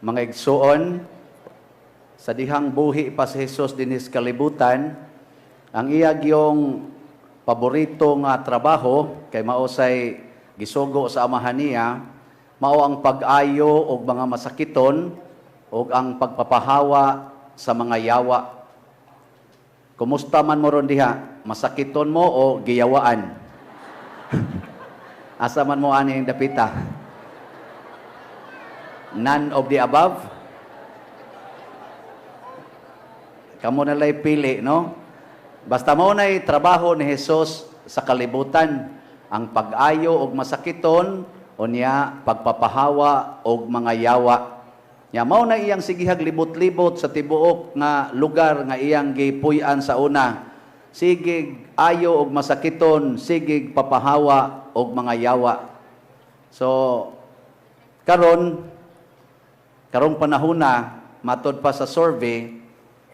Mga igsuon, sa dihang buhi pa si Jesus dinhis kalibutan, ang iya gyung paborito nga trabaho kay mao say gisugo sa amahan niya, mao ang pag-ayo og mga masakiton ug ang pagpapahawa sa mga yawa. Kumusta man mo ron diha? Masakiton mo o giyawaan? Asa man mo ani ang dapita? None of the above? Kamo na lay pili, no? Basta mao na'y trabaho ni Jesus sa kalibutan, ang pag-ayo og masakiton unya pagpapahawa og mga yawa. Nya mao na iyang sigihag libot-libot sa tibuok nga lugar nga iyang gipuy-an sa una. Sigig ayo og masakiton, sigig papahawa og mga yawa. So karon, karong panahona, matod pa sa survey,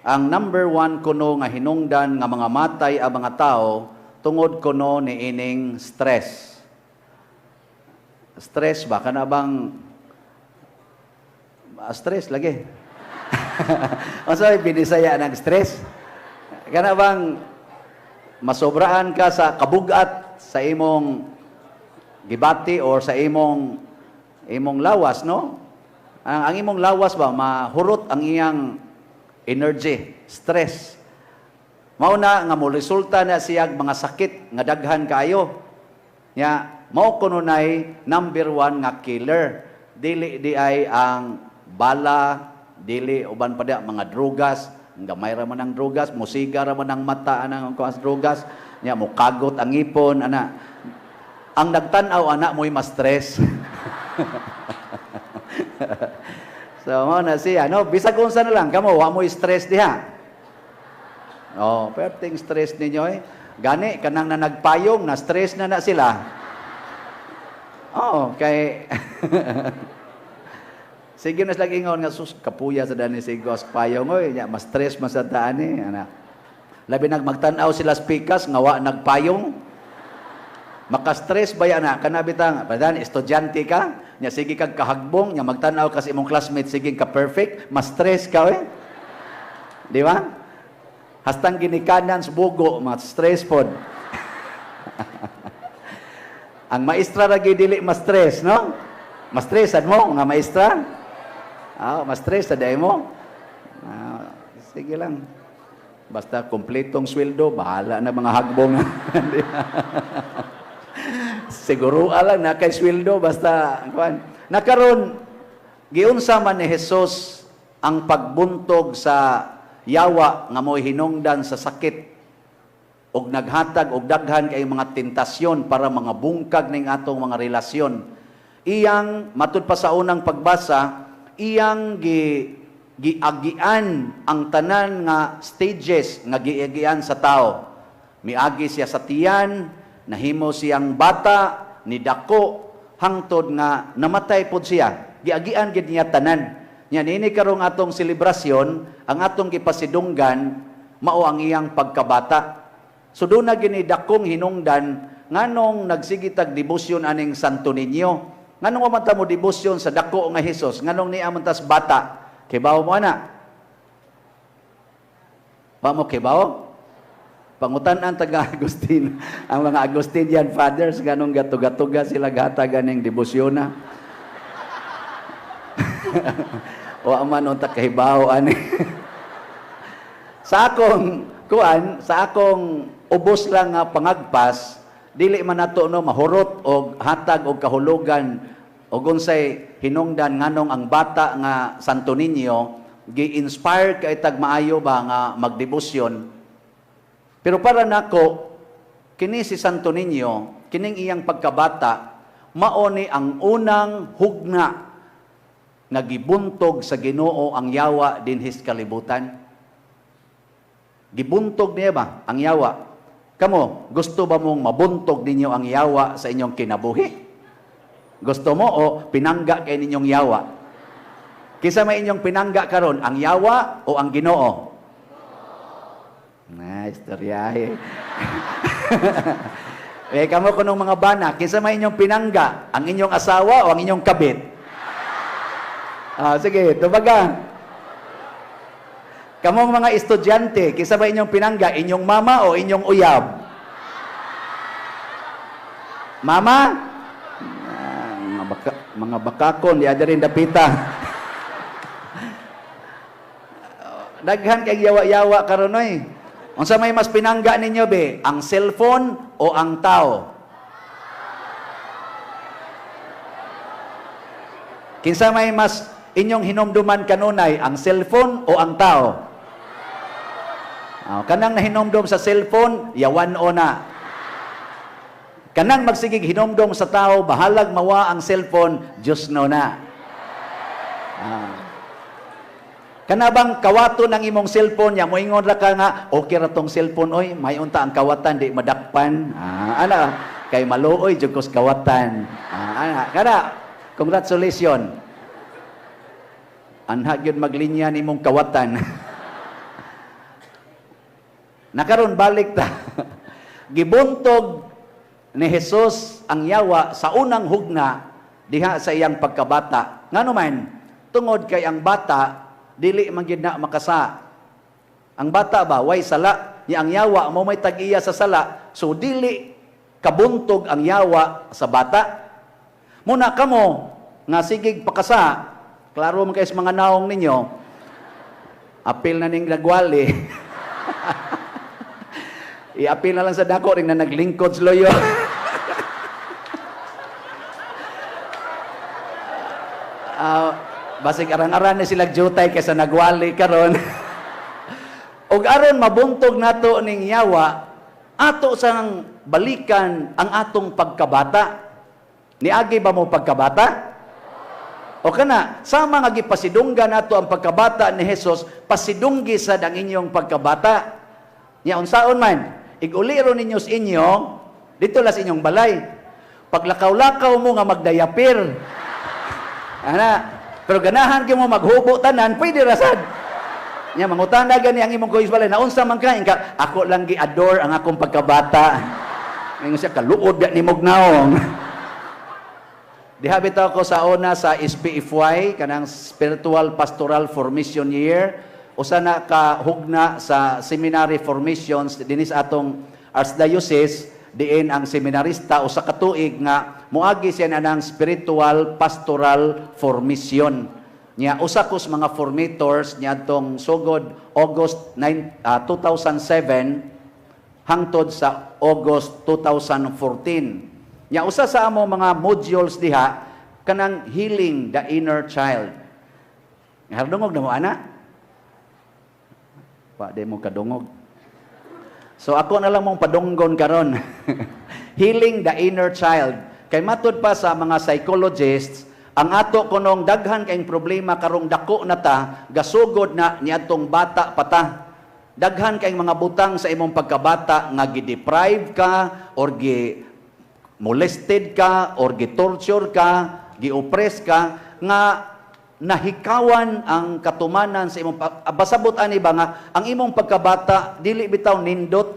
ang number one kuno nga hinungdan nga mga matay ang mga tao tungod kuno niining stress. Stress ba? Kana bang stress lagi? Unsa may Binisaya ng stress? Kana bang masobraan ka sa kabugat sa imong gibati or sa imong lawas, no? Ang imong lawas ba mahurot ang iyang energy, stress. Mao na nga mo resulta na siyag mga sakit nga daghan kaayo. Nya mao kuno nay number one nga killer. Dili di ay ang bala, dili uban pa diya mga drugas, gamay ra man ang drugas, musiga ra man ang mata anang kuan sa drugas, nya mokagot ang ngipon ana. Ang nagtan-aw ana mo'y ma-stress. So mao na siya, no? Bisag unsa na lang kamo, wa mo stress diha. Oh, perting stress ninyo eh. Gani kanang na nagpayong na stress na na sila. Oh, kay sige na sila ingon nga, "Sus, kapuya sa dani si Gos payong oy, nya mas stress man sa daan eh." Ana. Labi nag magtan-aw sila speakers nga wa nagpayong. Maka-stress ba yan na? Kana bitang, padan, estudyante ka, nya sige kag kahagbong, nya magtan-aw ka sa imong classmate, sige ka perfect, ma-stress ka eh. Di ba? Hastang ginikanan sa bugo, ma-stress pod. Ang maestra lagi dili ma-stress, no? Ma-stressan mo, mga maestra? Ah, ma-stress sa mo. Ah, sige lang. Basta kompletong sweldo, bahala na mga hagbong. Siguro lang na kay sweldo basta kuan. Nakaron giunsa man ni Jesus ang pagbuntog sa yawa nga mo'y hinungdan sa sakit og naghatag og daghan kay mga tentasyon para mga bungkag ning atong mga relasyon. Iyang matud pa sa unang pagbasa, iyang giagian ang tanan nga stages nga giagian sa tao. Miagi siya sa tiyan, nahimo siyang bata, nidako, hangtod nga namatay pod siya. Giagian gid niya tanan. Nya niini karong atong selebrasyon, ang atong gipasidunggan mao ang iyang pagkabata. So doon na gini dakong hinungdan nganong nagsigitag debosyon aning Santo Niño. Nganong wa man ta mo debosyon sa dako nga Hesus, nganong niya man tas bata? Kibaw mo ana? Wa mo kibaw? Pangutan-an taga Agustin, ang mga Agustinian fathers ganong gatuga-tuga sila gatag aning debosyona. Wa man unta kahibaw ani. Sa akong kuan, sa akong ubos lang nga pangagpas, dili man nato no mahurot og hatag og kahulugan og unsay hinungdan nganong ang bata nga Santo Niño gi-inspire kay tag maayo ba nga magdebosyon. Pero para nako, kini si Santo Niño, kining iyang pagkabata, mao ni ang unang hugna nga gibuntog sa Ginoo ang yawa dinhis kalibutan. Gibuntog niya ba ang yawa? Kamo, gusto ba mong mabuntog ninyo ang yawa sa inyong kinabuhi? Gusto mo o pinangga kay ninyong yawa? Kisa may inyong pinangga karon, ang yawa o ang Ginoo? Na, istoryahe. Eh, kamo kunong mga bana, kinsa may inyong pinangga, ang inyong asawa o ang inyong kabit? Ah, sige, tubaga. Kamong mga estudyante, kinsa ba inyong pinangga, inyong mama o inyong uyab? Mama? Ah, mga bakakon, di ada rin dapita. Daghan kay yawa-yawa karon oy. Unsa may mas pinangga ninyo be? Ang cellphone o ang tao? Kinsa may mas inyong hinumduman kanunay, ang cellphone o ang tao? Oh, kanang nahinomdom sa cellphone, yawan o na. Kanang magsigig hinomdom sa tao, bahalag mawa ang cellphone, Diyos no na. Ah. Kana bang kawato ng imong cellphone nya moingon ra ka nga okay ra tong cellphone oy, may unta ang kawatan di madakpan. Ah, ana kay maluoy jud kos kawatan. Ah, ana kana congratulations. Anha gyud maglinya nimong kawatan. Nakaron balik ta. Gibuntog ni Jesus ang yawa sa unang hugna diha sa iyang pagkabata. Ngano man, tungod kay ang bata dili man gyud na makasa. Ang bata ba way sala, nya ang yawa mo may tag-iya sa sala, so dili kabuntog ang yawa sa bata. Muna kamo nga sigig pakasa, klaro man kay sa mga naong ninyo, apil na ning nagwali. I-apil na lang sa dako ring na naglingkod sa loyo. Basig arang-aran ni sila jutay kaysa nagwali karon. Og aron mabuntog nato ning yawa, ato sang balikan ang atong pagkabata. Niagi ba mo pagkabata? O kana, sama nga gipasidunggan nato ang pagkabata ni Jesus, pasidunggi sad ang inyong pagkabata. Nya unsaon man, iguliro ninyo sa inyo, dito la sa inyong balay. Paglakaw-lakaw mo nga magdayapir. Ana, pero ganahan kay mo maghubo tanan, pwede ra sad. Nya mangutana gani ang imong kuys balay, naunsa man ka, inka, ako lang gi-adore ang akong pagkabata. Ingon siya kaluod ga nimog naong. Diha bitaw ko sa una sa SPFY, kanang Spiritual Pastoral Formation Year, usa na ka hugna sa seminary formations dinhi sa atong archdiocese, diin ang seminarista usa ka tuig nga moagi siya anang spiritual pastoral formation. Nya usa ko sa mga formators niadtong sugod August 9, 2007 hangtod sa August 2014. Nya usa sa amo mga modules diha kanang healing the inner child. Hardungog na mo ana? Pa di mo kadungog. So ako na lang mong padunggon karon. Healing the inner child. Kay matud pa sa mga psychologists, ang ato kunong daghan kayong problema karong dako na ta, gasugod na niadtong bata pa ta. Daghan kayong mga butang sa imong pagkabata nga gi-deprive ka or gi molested ka or gi-torture ka, gi-oppress ka, nga nahikawan ang katumanan sa imong basabot ani ba nga ang imong pagkabata dili bitaw nindot,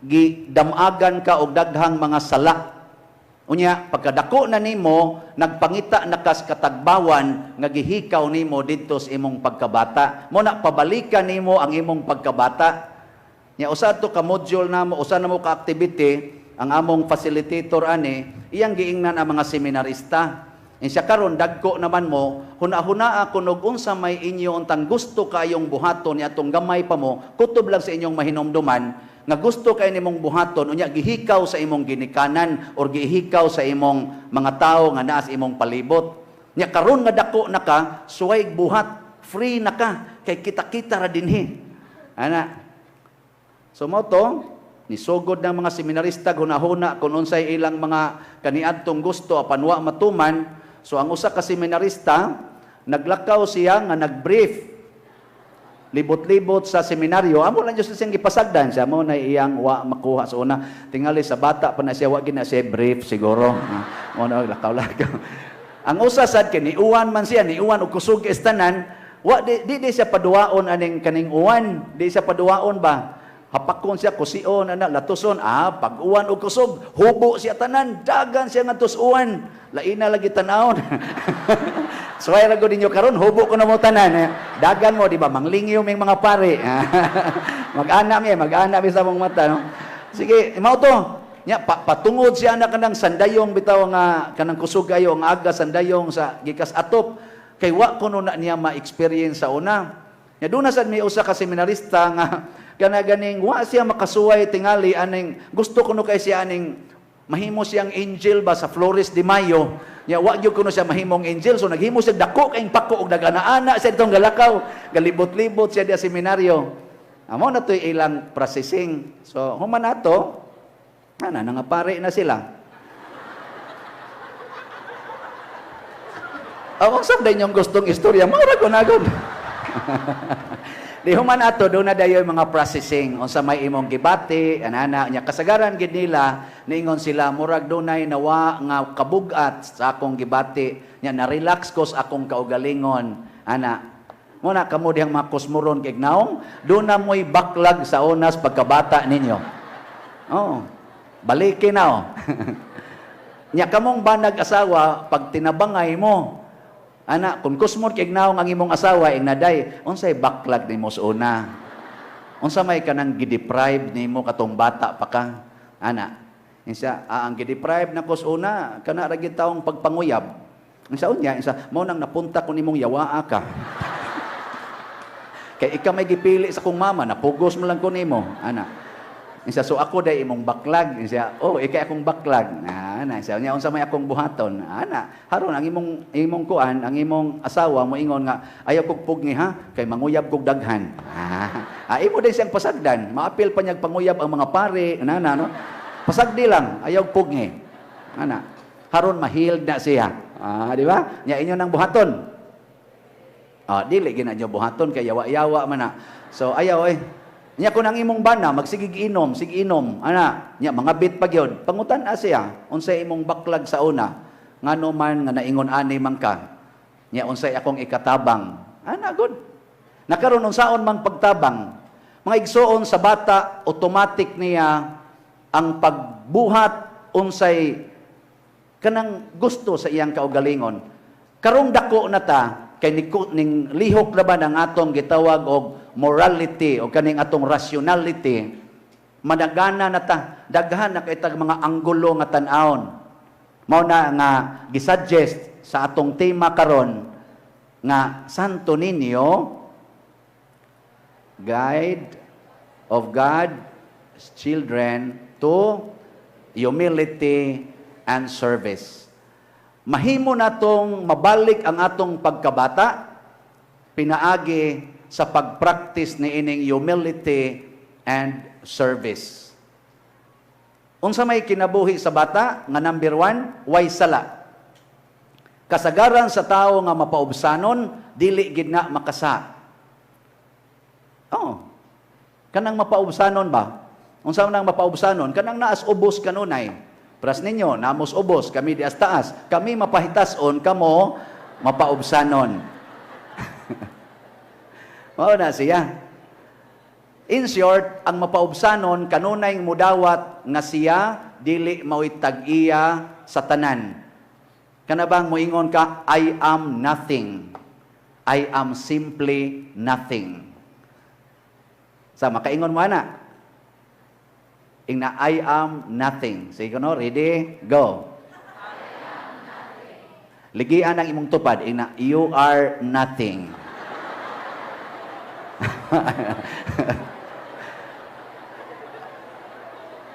gidamagan ka og daghang mga sala. Unya pagkadako na nimo, nagpangita na kas katagbawan nga gihikaw nimo didto sa imong pagkabata. Mo na pabalikan nimo ang imong pagkabata. Nya usa to ka module namo, usa na mo ka activity ang among facilitator ani, iyang giingnan ang mga seminarista. Insya karon dagko naman mo, huna-hunaa kunog unsa may inyo untang gusto kayong buhaton ni atong gamay pa mo, kutob lang sa inyong mahinumduman nga gusto kay nimong buhaton unya gihikaw sa imong ginikanan or gihikaw sa imong mga tawo nga naa sa imong palibot. Nya karon nga dako na ka, suway buhat, free na ka kay kita-kita ra dinhi. Ana. So mo to nisugod ng mga seminarista hunahuna kung unsay ilang mga kaniadtong gusto apan wa matuman. So ang usa ka seminarista naglakaw siya nga nagbrief libot-libot sa seminaryo. Amo lang jud siyang gipasagdan siya mo na iyang wa makuha sa una. Tingali sa bata pa na siya wa gina siya brief siguro. Mo na lakaw-lakaw. Ang usa sad kay niuwan man siya, niuwan og kusog istanan, wa di siya paduwaon aning kaning uwan, di siya paduwaon ba? Hapakon siya, kusion, ana, latuson. Ah, pag-uwan og kusog, hubo siya tanan, dagan siya ngadto sa uwan. Laina lagi tan-awon. Suway ra gud ninyo karon, hubo ko na mo tanan. Eh. Dagan mo, di ba? Manglingyo ming mga pare. Mag-ana mi sa mong mata, no? Sige, mao to. Nya patungod siya na kanang sandayong bitaw nga kanang kusog ayo ang aga sandayong sa gikas atop kay wa kuno na niya ma-experience sa una. Nya doon na sad may usa ka seminarista nga kana ganing wa siya makasuway tingali aning gusto kuno kay siya aning mahimo siyang angel ba sa Flores de Mayo. Nya wa gyud kuno siya mahimong angel, so naghimo siya dako kayong pako og nag-ana-ana siya ditong galakaw, galibot-libot siya diya seminaryo. Amo na to'y ilang processing. So human nato, ana nangapare na sila. Ang sab inyong gustong istorya, mao ra ko na gud. Di human ato do na dayoy mga processing unsa may imong gibati anana nya kasagaran gid nila niingon sila murag dunay nawa nga kabugat sa akong gibati nya na-relax ko sa akong kaugalingon ana. Muna kamo dihang mga kusmuron kay naong do na mo'y baklag sa unas pagkabata ninyo. Oh, balikin na oh. Nya kamong banag asawa pag tinabangay mo ana, kung kusmod kay naong ang imong asawa, ingnaday, unsay baklag nimo sa una? Unsa may kanang gideprive nimo katong bata pa ka? Ana, insa, ang gideprive na ko sa una, kana ra gyud taong pagpanguyab. Insa unya, insa, mao nang napunta ko nimong yawaa ka. Kay ikaw may gipili sa kong mama, napugos mo lang ko nimo, ana. Insa, so ako day imong baklag. Insa, oh, ikay akong baklag. Ana, insa, unya unsa may akong buhaton. Ana, haron ang imong kuan, ang imong asawa moingon nga ayaw kog pugni ha, kay manguyab kog daghan. Imo day siyang pasagdan. Maapil pa niyag panguyab ang mga pare, ana no. Pasagdi lang, ayaw pugni. Ana, haron ma-healed na siya. Di ba? Nya inyo nang buhaton. Dili gina niyo buhaton kay yawa-yawa man na. So ayaw eh. Nya kun ang imong bana magsigig inom, sige inom, ana, nya mga bit pa gyud. Pangutan siya, unsay imong baklag sa una? Ngano man nga naingon ani man ka? Nya unsay akong ikatabang? Ana gud. Nakaron unsaon mang pagtabang? Mga igsoon sa bata, automatic niya ang pagbuhat unsay kanang gusto sa iyang kaugalingon. Karong dako na ta kay ning lihok na ba ng atong gitawag og morality o kaning atong rationality, managana na ta, daghan na kay tag mga anggulo nga tan-awon. Mao na nga gisuggest sa atong tema karon nga Santo Niño, guide of God's children to humility and service. Mahimo natong mabalik ang atong pagkabata pinaagi sa pagpractice ni ining humility and service. Unsa may kinabuhi sa bata nga number 1, way sala. Kasagaran sa tawo nga mapaubsanon, dili gid na makasa. Oh. Kanang mapaubsanon ba? Unsa man ang mapaubsanon? Kanang naas ubos kanunay. Pras ninyo, namos ubos, kami di as taas. Kami mapahitason, kamo mapaubsanon. Mao na siya. In short, ang mapaubsanon, kanunay mudawat nga siya, dili mao'y tag-iya sa tanan. Kanabang moingon ka, I am nothing. I am simply nothing. Sa makaingon mo ana. Ingna, I am nothing. Sige no, ready? Go. Ligian ang imong tupad. Ingna, you are nothing.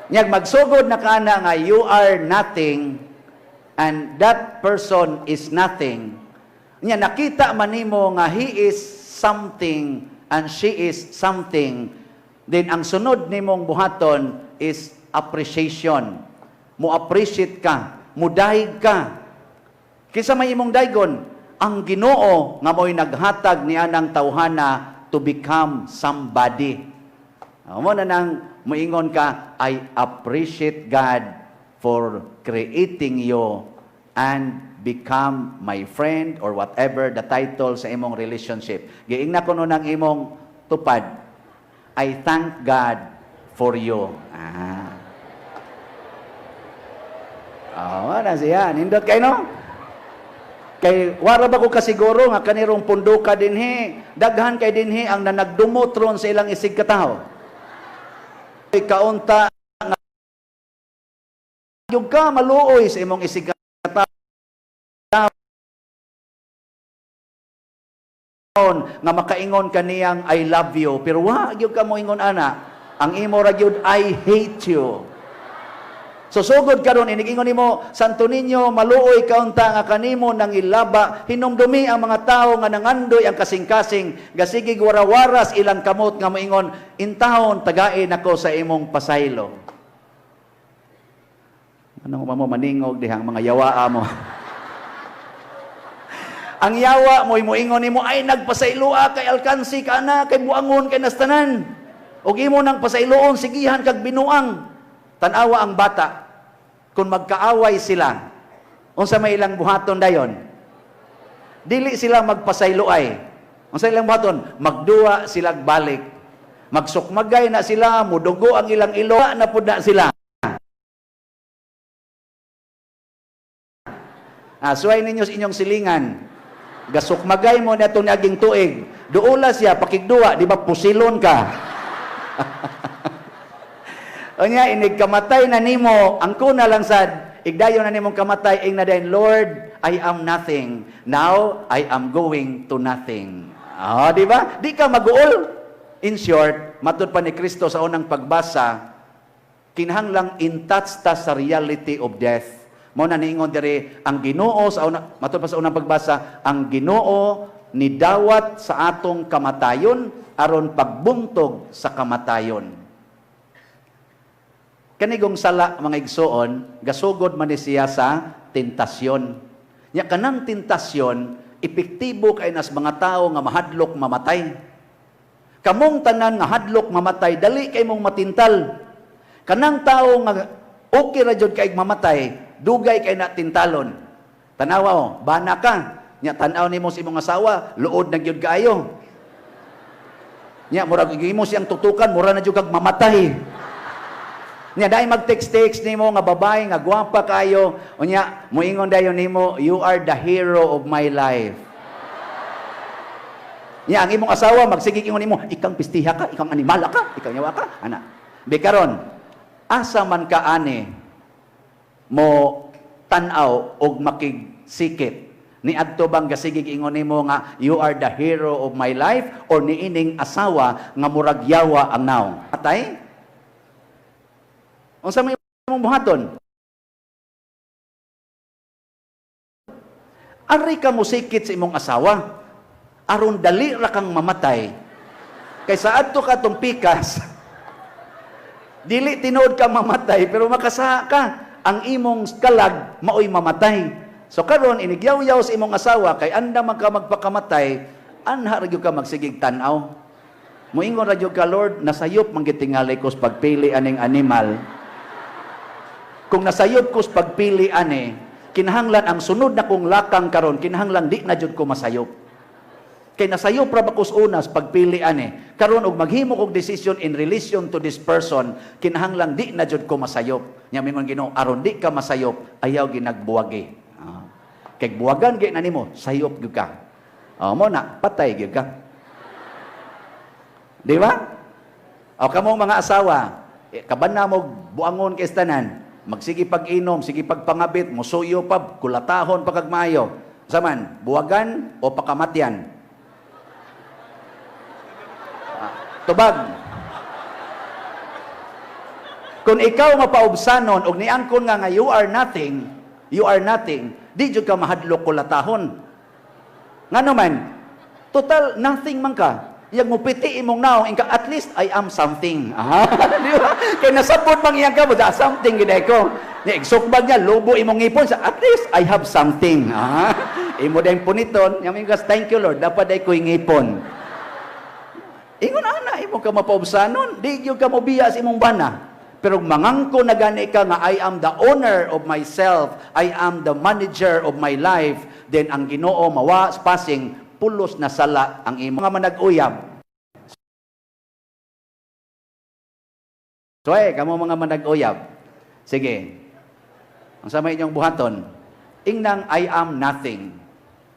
Nyag magsugod na ka na nga you are nothing and that person is nothing. Nya nakita man nimo nga he is something and she is something. Then ang sunod nimong buhaton is appreciation. Mo appreciate ka, mudahig ka. Kinsa may imong daygon? Ang Ginoo nga mo'y naghatag niya ng tawhana to become somebody. Mo na nang moingon ka, I appreciate God for creating you and become my friend or whatever the title sa imong relationship. Giingna ko nun ang imong tupad. I thank God for you. Oh, na siya. Nindot kayo, no? Kay wara ba ko kasiguro nga kanirong punduka dinhi, daghan kay dinhi ang nanagdumot ron sa ilang isig katawo. Kaunta nga yung ka maluoy sa imong isig katawo nga makaingon kaniyang "I love you," pero wa gyud ka moingon ana. Ang imo ra gyud, "I hate you." So sugod karon, inigingon nimo, Santo Niño, maluoy kaunta nga kanimo nang ilaba, hinumdumi ang mga tawo nga nangandoy ang kasing-kasing, gasigig warawaras ilang kamot nga moingon, "Intawon tagain ako sa imong pasaylo." Ano mo maningog dihang mga yawaa mo? Ang yawa mo moingon nimo ay nagpasayloa kay alkansi ka na kay buangon kay nastanan. Og imo nang pasayloon, sigihan kag binuang. Tan-awa ang bata. Kung magkaaway sila, unsa may ilang buhaton dayon? Dili sila magpasayloay. Unsa ilang buhaton? Magduwa sila balik. Magsukmagay na sila, mudugo ang ilang ilo, na pud na sila. Suway ninyo sa inyong silingan. Gasukmagay mo na itong naging tuig. Duula siya, pakigduwa, di ba pusilon ka? Unya, inig kamatay na nimo, ang kuna lang sad, igdayon na nimong kamatay, ing na din, "Lord, I am nothing. Now, I am going to nothing." Ah, di ba? Di ka maguol. In short, matud pa ni Kristo sa unang pagbasa, kinahanglang in touch ta sa reality of death. Mao na niingon diri ang Ginoo sa una, matud pa sa unang pagbasa, ang Ginoo nidawat sa atong kamatayon aron pagbuntog sa kamatayon. Kanigong sala, mga igsoon, gasugod man ni siya sa tentasyon. Nya kanang tentasyon, epektibo kay nas mga tawo nga mahadlok mamatay. Kamong tanan nga hadlok mamatay, dali kay mong matintal. Kanang tawo nga okay ra jud kay mamatay, dugay kay na tintalon. Tanawa o, bana ka. Nya tan-aw nimo sa imong asawa, luod na gyud kaayo. Nya murag imo siyang tutukan, mura na jud kag mamatay. Nya dai mag-text-text nimo nga babae nga gwapa kayo, unya moingon dayon nimo, "You are the hero of my life." Nya ang imong asawa magsigig ingon nimo, "Ikang pistiha ka, ikang animala ka, ikang yawa ka," ana. Bikaron, asa man ka ani mo tan-aw og makigsikit? Ni adto bang gasigig ingon nimo nga "You are the hero of my life" or niining asawa nga murag yawa ang naong? Atay? Unsa may imong buhaton? Ari ka mosikit sa imong asawa aron dali ra kang mamatay. Kay sa adto ka tong pikas, dili tinuod ka mamatay pero makasaha ka. Ang imong kalag maoy mamatay. So karon inigyaw-yaw sa imong asawa kay anda man ka magpakamatay, anha ra gyud ka magsigig tan-aw. Moingon ra gyud ka, "Lord, nasayop man gitingali ko sa pagpili aning animal. Kung nasayop ko sa pagpili ani, kinahanglan ang sunod na kong lakang karon, kinahanglan di na jud ko masayop. Kay nasayop ra ba ko sa una sa pagpili ani. Karon og maghimo kog decision in relation to this person, kinahanglan di na jud ko masayop." Nya mingon Ginoo, "Aron di ka masayop, ayaw ginagbuwagi." Kay buwagan gyud na nimo, sayop gyud ka. Mo na patay gyud ka. Di ba? O kamong mga asawa, kaban na mo buangon kay tanan, magsige pag-inom, sige pagpangabit, musuyo pa, kulatahon pa kag maayo. Saman, buwagan o pakamatyan? Tubag. Kung ikaw mapaubsanon og niangkon nga nga you are nothing, di jud ka mahadlok kulatahon. Ngano man, total nothing man ka. Iyang mupiti imong naong, ingka, "At least I am something." Di ba? Kay nasabot mang iyang ka, "Something gid ko." Nya igsukbag niya, lubo imong ngipon, sa, "At least I have something." Imo dayong puniton, nya mingas, "Thank you Lord, dapat day ko'y ngipon." Ingon ana, imo ka mapaubsanon, di gyud ka mobiya sa imong bana. Pero mangangko na gani ka nga I am the owner of myself, I am the manager of my life, then ang Ginoo mawa passing pulos na sala ang imong mga manag-uyab. So kamo mga manag-uyab. Sige. Ang sama inyong buhaton, ingnang I am nothing.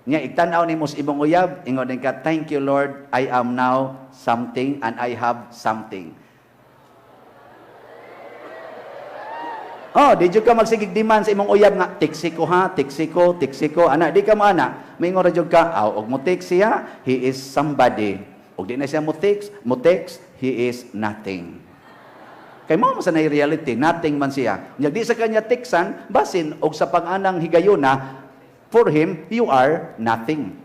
Nya igtan-aw nimo sa imong uyab, ingon din ka, "Thank you, Lord, I am now something and I have something." Oh, di jud ka magsigig demand sa imong uyab nga text ko ha, text ko, text ko, ana di ka mo ana. Maingon ra jud ka, aw og mo text siya, he is somebody. Og di na siya mo text, he is nothing. Kay mao man sa nay reality, nothing man siya. Nya di sa kanya teksan, basin og sa pang-anang higayuna, for him you are nothing.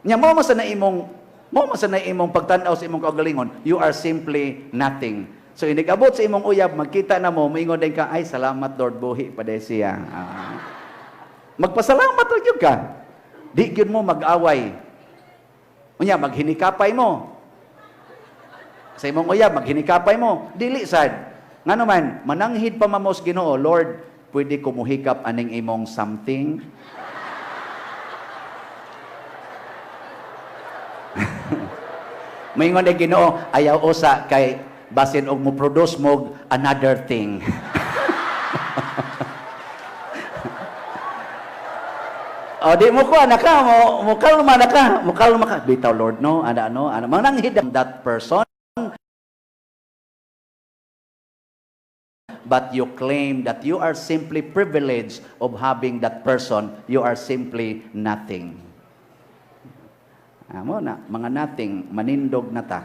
Nya mao man sa na imong pagtan-aw sa imong kaugalingon, you are simply nothing. So inig-abot sa imong uyab, magkita na mo, moingon din ka, "Ay, salamat, Lord, buhi pa diay siya." Ah. Magpasalamat ra gyud ka. Di gyud mo mag-away. Unya, maghinikapay mo. Sa imong uyab, maghinikapay mo. Dili sad. Ngano man, mananghid pa mamos Ginoo, "Lord, pwede ko muhikap aning imong something?" Moingon ang Ginoo, "Ayaw usa kay basin og mo produce mo another thing." O di mo ko anak ka, mo kalma na ka, mo kalma ka. "Bitaw, Lord, no, ana ano, ana mananghid that person, but you claim that you are simply privileged of having that person, you are simply nothing. Amo na, mga nothing, manindog na ta.